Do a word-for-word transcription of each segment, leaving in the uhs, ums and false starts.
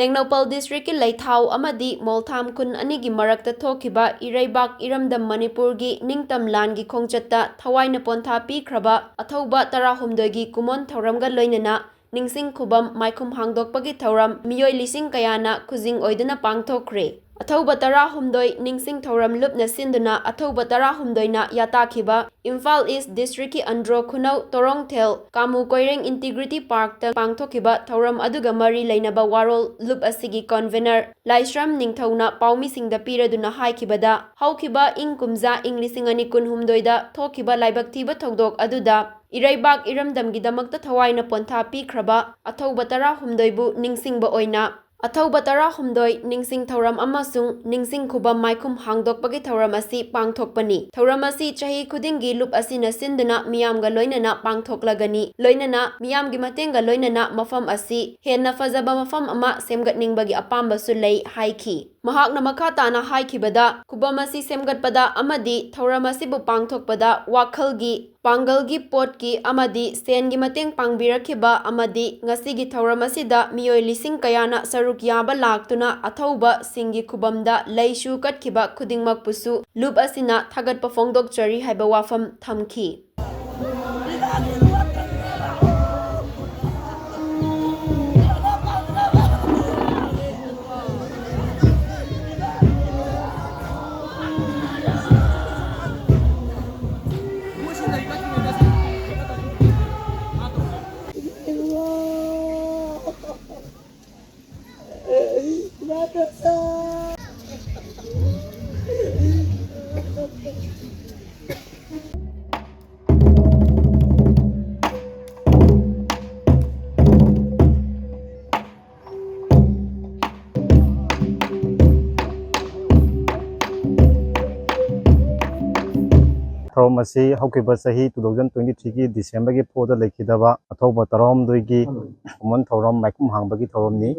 ꯇꯦꯡꯅꯧꯄꯜ ꯗꯤꯁꯇ꯭ꯔꯤꯛꯀꯤ ꯂꯩꯊꯥꯎ ꯑꯃꯗꯤ ꯃꯣꯜꯊꯥꯝ ꯈꯨꯟ ꯑꯅꯤꯒꯤ ꯃꯔꯛꯇ ꯊꯣꯛꯈꯤꯕ ꯏꯔꯩꯕꯥꯛ ꯏꯔꯝꯗꯝ ꯃꯅꯤꯄꯨꯔꯒꯤ ꯅꯤꯡꯇꯝ ꯂꯥꯟꯒꯤ ꯈꯣꯡꯆꯠꯇ ꯊꯋꯥꯏꯅ ꯄꯣꯟꯊꯥ ꯄꯤꯈ꯭ꯔꯕ ꯑꯊꯧꯕ ꯇꯔꯥꯍꯨꯝꯗꯣꯏꯒꯤ ꯀꯨꯃꯣꯟ ꯊꯧꯔꯝꯒ ꯂꯣꯏꯅꯅ ꯅꯤꯡꯁꯤꯡ ꯈꯨꯕꯝ ꯃꯥꯏꯈꯨꯝ ꯍꯥꯡꯗꯣꯛꯄꯒꯤ ꯊꯧꯔꯝ ꯃꯤꯑꯣꯏ ꯂꯤꯁꯤꯡ ꯀꯌꯥꯅ ꯈꯨꯖꯤꯡ ꯑꯣꯏꯗꯨꯅ ꯄꯥꯡꯊꯣꯛꯈ꯭ꯔꯦ꯫ ꯑꯊꯧꯕ ꯇꯔꯥꯍꯨꯝꯗꯣꯏ ꯅꯤꯡꯁꯤꯡ ꯊꯧꯔꯝ ꯂꯨꯞꯅ ꯁꯤꯟꯗꯨꯅ ꯑꯊꯧꯕ ꯇꯔꯥꯍꯨꯝꯗꯣꯏꯅ ꯌꯥꯇꯥꯈꯤꯕ ꯏꯝꯐꯥꯜ ꯏꯁ ꯗꯤꯁꯇ꯭ꯔꯤꯛꯀꯤ ꯑꯟꯗ꯭ꯔꯣ ꯈꯨꯅꯧ, ꯇꯣꯔꯣꯡꯊꯦꯜ, ꯀꯥꯃꯨ ꯀꯣꯏꯔꯦꯡ ꯏꯟꯇꯤꯒ꯭ꯔꯤꯇꯤ ꯄꯥꯔꯛꯇ ꯄꯥꯡꯊꯣꯛꯈꯤꯕ ꯊꯧꯔꯝ ꯑꯗꯨꯒ ꯃꯔꯤ ꯂꯩꯅꯕ ꯋꯥꯔꯣꯜ ꯂꯨꯞ ꯑꯁꯤꯒꯤ ꯀꯟꯚꯦꯅꯔ ꯂꯥꯏꯁ꯭ꯔꯝ ꯅꯤꯡꯊꯧꯅ ꯄꯥꯎꯃꯤꯁꯤꯡꯗ ꯄꯤꯔꯗꯨꯅ ꯍꯥꯏꯈꯤꯕꯗ, ꯍꯧꯈꯤꯕ ꯏꯪ ꯀꯨꯝꯖꯥ ꯏꯪ ꯂꯤꯁꯤꯡ ꯑꯅꯤ ꯀꯨꯟꯍꯨꯝꯗꯣꯏꯗ ꯊꯣꯛꯈꯤꯕ ꯂꯥꯏꯕꯛ ꯊꯤꯕ ꯊꯧꯗꯣꯛ ꯑꯗꯨꯗ ꯏꯔꯩꯕꯥꯛ ꯏꯔꯝꯗꯝꯒꯤꯗꯃꯛꯇ ꯊꯋꯥꯏꯅ ꯄꯣꯟꯊꯥ ꯄꯤꯈ꯭ꯔꯕ ꯑꯊꯧꯕ ꯇꯔꯥꯍꯨꯝꯗꯣꯏꯕꯨ ꯅꯤꯡꯁꯤꯡꯕ ꯑꯣꯏꯅ ꯑꯊꯧꯕ ꯇꯔꯥꯍꯨꯝꯗꯣꯏ ꯅꯤꯡꯁꯤꯡ ꯊꯧꯔꯝ ꯑꯃꯁꯨꯡ ꯅꯤꯡꯁꯤꯡ ꯈꯨꯕꯝ ꯃꯥꯏꯈꯨꯝ ꯍꯥꯡꯗꯣꯛꯄꯒꯤ ꯊꯧꯔꯝ ꯑꯁꯤ ꯄꯥꯡꯊꯣꯛꯄꯅꯤ꯫ ꯊꯧꯔꯝ ꯑꯁꯤ ꯆꯍꯤ ꯈꯨꯗꯤꯡꯒꯤ ꯂꯨꯞ ꯑꯁꯤꯅ ꯁꯤꯟꯗꯨꯅ ꯃꯤꯌꯥꯝꯒ ꯂꯣꯏꯅꯅ ꯄꯥꯡꯊꯣꯛꯂꯒꯅꯤ꯫ ꯂꯣꯏꯅꯅ ꯃꯤꯌꯥꯝꯒꯤ ꯃꯇꯦꯡꯒ ꯂꯣꯏꯅꯅ ꯃꯐꯝ ꯑꯁꯤ ꯍꯦꯟꯅ ꯐꯖꯕ ꯃꯐꯝ ꯑꯃ ꯁꯦꯝꯒꯠꯅꯤꯡꯕꯒꯤ ꯑꯄꯥꯝꯕꯁꯨ ꯂꯩ ꯍꯥꯏꯈꯤ꯫ ꯃꯍꯥꯛꯅ ꯃꯈꯥ ꯇꯥꯅ ꯍꯥꯏꯈꯤꯕꯗ, ꯈꯨꯕꯝ ꯑꯁꯤ ꯁꯦꯝꯒꯠꯄꯗ ꯑꯃꯗꯤ ꯊꯧꯔꯝ ꯑꯁꯤꯕꯨ ꯄꯥꯡꯊꯣꯛꯄꯗ ꯋꯥꯈꯜꯒꯤ, ꯄꯥꯡꯒꯜꯒꯤ, ꯄꯣꯠꯀꯤ ꯑꯃꯗꯤ ꯁꯦꯟꯒꯤ ꯃꯇꯦꯡ ꯄꯥꯡꯕꯤꯔꯛꯈꯤꯕ ꯑꯃꯗꯤ ꯉꯁꯤꯒꯤ ꯊꯧꯔꯝ ꯑꯁꯤꯗ ꯃꯤꯑꯣꯏ ꯂꯤꯁꯤꯡ ꯀꯌꯥꯅ ꯁꯔꯨꯛ ꯌꯥꯕ ꯂꯥꯛꯇꯨꯅ ꯑꯊꯧꯕꯁꯤꯡꯒꯤ ꯈꯨꯕꯝꯗ ꯂꯩꯁꯨ ꯀꯠꯈꯤꯕ ꯈꯨꯗꯤꯡꯃꯛꯄꯨꯁꯨ ꯂꯨꯞ ꯑꯁꯤꯅ ꯊꯥꯒꯠꯄ ꯐꯣꯡꯗꯣꯛꯆꯔꯤ ꯍꯥꯏꯕ ꯋꯥꯐꯝ ꯊꯝꯈꯤ꯫ ꯊꯧꯔꯝ ꯑꯁꯤ ꯍꯧꯈꯤꯕ ꯆꯍꯤ two thousand twenty three ꯒꯤ December ꯒꯤ four ꯗ ꯂꯩꯈꯤꯗꯕ ꯑꯊꯧꯕ ꯇꯔꯥꯍꯨꯝꯗꯣꯏꯒꯤ ꯀꯨꯃꯣꯟ ꯊꯧꯔꯝ ꯃꯥꯏꯈꯨꯝ ꯍꯥꯡꯕꯒꯤ ꯊꯧꯔꯝꯅꯤ꯫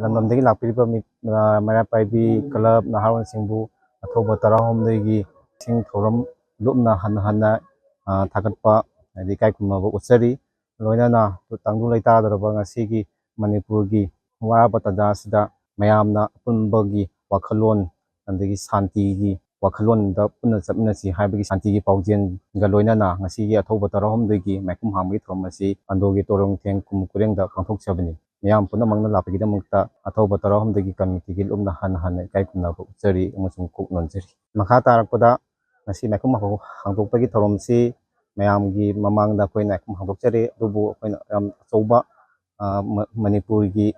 ꯂꯝꯗꯝꯗꯒꯤ ꯂꯥꯛꯄꯤꯔꯤꯕ ꯃꯤ-, ꯑ, ꯃꯩꯔꯥ ꯄꯥꯏꯕꯤ ꯀ꯭ꯂꯕ ꯅꯍꯥꯔꯣꯜꯁꯤꯡꯕꯨ ꯑꯊꯧꯕ ꯇꯔꯥꯍꯨꯝꯗꯣꯏꯒꯤ ꯅꯤꯡꯁꯤꯡ ꯊꯧꯔꯝ ꯂꯨꯞꯅ ꯍꯟꯅ ꯍꯟꯅ, ꯑ, ꯊꯥꯒꯠꯄ ꯍꯥꯏꯗꯤ ꯏꯀꯥꯏ ꯈꯨꯝꯅꯕ ꯎꯠꯆꯔꯤ꯫ ꯂꯣꯏꯅꯅ ꯇꯪꯗꯨ ꯂꯩꯇꯥꯗꯧꯔꯕ ꯉꯁꯤꯒꯤ ꯃꯅꯤꯄꯨꯔꯒꯤ ꯋꯥꯔꯕ ꯇꯥꯟꯖꯥ ꯑꯁꯤꯗ ꯃꯌꯥꯝꯅ ꯑꯄꯨꯟꯕꯒꯤ ꯋꯥꯈꯜꯂꯣꯟ, ꯑꯗꯒꯤ ꯁꯥꯟꯇꯤꯒꯤ ꯋꯥꯈꯜꯂꯣꯟꯗ ꯄꯨꯟꯅ ꯆꯠꯃꯤꯟꯅꯁꯤ ꯍꯥꯏꯕꯒꯤ ꯁꯥꯟꯇꯤꯒꯤ ꯄꯥꯎꯖꯦꯜꯒ ꯂꯣꯏꯅꯅ ꯉꯁꯤꯒꯤ ꯑꯊꯧꯕ ꯇꯔꯥꯍꯨꯝꯗꯣꯏꯒꯤ ꯃꯥꯏꯈꯨꯝ ꯍꯥꯡꯕꯒꯤ ꯊꯧꯔꯝ ꯑꯁꯤ ꯑꯟꯗ꯭ꯔꯣꯒꯤ ꯇꯣꯔꯣꯡꯊꯦꯡ ꯈꯨꯟ ꯀꯨꯔꯦꯡꯗ ꯄꯥꯡꯊꯣꯛꯆꯕꯅꯤ꯫ ꯃꯤꯌꯥꯝ ꯄꯨꯝꯅꯃꯛꯅ ꯂꯥꯛꯄꯒꯤꯗꯃꯛꯇ ꯑꯊꯧꯕ ꯇꯔꯥꯍꯨꯝꯗꯣꯏꯒꯤ ꯀꯃꯤꯇꯤꯒꯤ ꯂꯨꯞꯅ ꯍꯟꯅ ꯍꯟꯅ ꯏꯀꯥꯏ ꯈꯨꯝꯅꯕ ꯎꯠꯆꯔꯤ ꯑꯃꯁꯨꯡ ꯀꯣꯛ ꯅꯣꯟꯖꯔꯤ꯫ ꯃꯈꯥ ꯇꯥꯔꯛꯄꯗ ꯉꯁꯤ ꯃꯥꯏꯈꯨꯝ ꯍꯥꯡꯗꯣꯛꯄꯒꯤ ꯊꯧꯔꯝꯁꯤ ꯃꯌꯥꯝꯒꯤ ꯃꯃꯥꯡꯗ ꯑꯩꯈꯣꯏꯅ ꯃꯥꯏꯈꯨꯝ ꯍꯥꯡꯗꯣꯛꯆꯔꯤ꯫ ꯑꯗꯨꯕꯨ ꯑꯩꯈꯣꯏꯅ ꯌꯥꯝ ꯑꯆꯧꯕ, ꯑ, ꯃ-, ꯃꯅꯤꯄꯨꯔꯒꯤ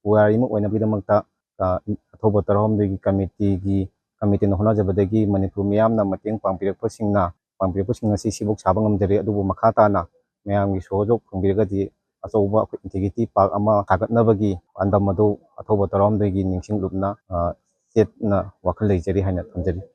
ꯄꯨꯋꯥꯔꯤ ꯑꯃ ꯑꯣꯏꯅꯕꯒꯤꯗꯃꯛꯇ, ꯑ, ꯑꯊꯧꯕ ꯇꯔꯥꯍꯨꯝꯗꯣꯏꯒꯤ ꯀꯃꯤꯇꯤꯒꯤ, ꯀꯃꯤꯇꯤꯅ ꯍꯣꯠꯅꯖꯕꯗꯒꯤ ꯃꯅꯤꯄꯨꯔ ꯃꯤꯌꯥꯝꯅ ꯃꯇꯦꯡ ꯄꯥꯡꯕꯤꯔꯛꯄꯁꯤꯡꯅ, ꯄꯥꯡꯕꯤꯔꯛꯄꯁꯤꯡ ꯑꯁꯤ ꯁꯤꯕꯨꯛ ꯁꯥꯕ ꯉꯝꯖꯔꯦ꯫ ꯑꯗꯨꯕꯨ ꯃꯈꯥ ꯇꯥꯅ ꯃꯌꯥꯝꯒꯤ ꯁꯍꯣꯖꯣꯛ ꯐꯪꯕꯤꯔꯒꯗꯤ ꯑꯆꯧꯕ ꯑꯩꯈꯣꯏ ꯏꯟꯇꯤꯒ꯭ꯔꯤꯇꯤ ꯄꯥꯔꯛ ꯑꯃ ꯁꯥꯒꯠꯅꯕꯒꯤ ꯄꯥꯟꯗꯝ ꯑꯗꯨ ꯑꯊꯧꯕ ꯇꯔꯥꯍꯨꯝꯗꯣꯏꯒꯤ ꯅꯤꯡꯁꯤꯡ ꯂꯨꯞꯅ, ꯑ, ꯆꯦꯠꯅ ꯋꯥꯈꯜ ꯂꯩꯖꯔꯤ ꯍꯥꯏꯅ ꯊꯝꯖꯔꯤ꯫